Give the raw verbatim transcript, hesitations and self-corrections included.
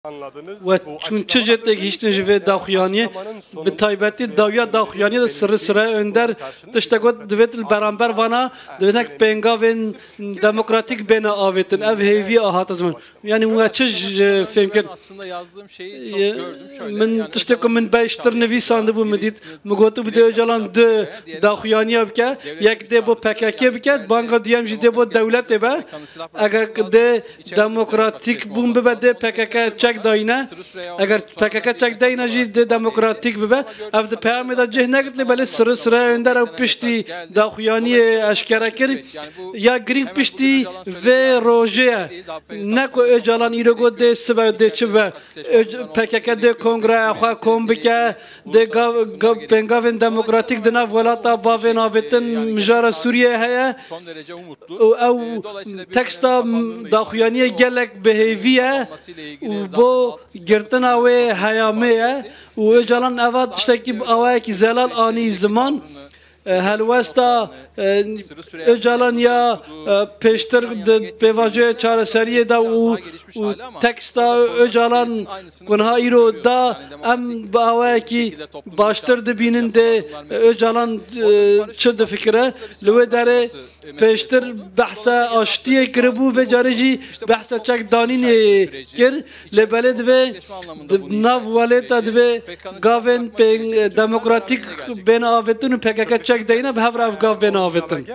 We çûn çi jê têgihiştin ji vê daxuyaniyê, bi taybetî dawiya daxuyaniyê de Sirri Süreyya Önder tiştek got, divêt li beramber vana di hinek pêngavên demokratîk bêne avêtin. Ev hêvî a hate ziman. Yani we çi ji fêm kir? Ye, min tiştê ku min beştir nivîsandibû, min dît, min gotibû dê Ocalan du daxuyaniya bike, yek dê bo P K K bike, banga duyem jî dê bo dewletê be. Eger dê demokratîk bûn bibe, dê P K K çek dayîne. Eger P K K çek dayîne jî dê demokratîk bibe. Ev di peyamê de cih negirtî, belê Sirri Süreyya Önder ew piştî daxuyaniyê eşkere kir. Ya girîng piştî vê rojê ye. Ne ku Ocalan îro got dê sibe, dê çi bibe. Öc-, P K K dê kongreya xwe kom bike, dê gav-, gav-, pêngavên demokratîk di nav welata bavên avêtin mijara Sûriyeyê heye û ew teksta daxuyaniyê gelek bi hêvî ye û bo girtina wê heyamê ye û Ocalan eva tiştekî bi awayekî zelal anî ziman. E, helwesta, e, Ocalan ya, e, pêştir di pêvajoya çareseriyê de û, û teksta Ocalan ku niha îro da, em bi awayekî baştir dibînin dê Ocalan, e, çi difikire. Li wê derê pêştir behsa aştiyê kiribû, vê carê jî behsa çekdanînê kir. Lê belê divê di nav welêta divê gavên pê-, demokratîk bên avêtin û P K K çek deyne bi hev re ev gav bên avêtin.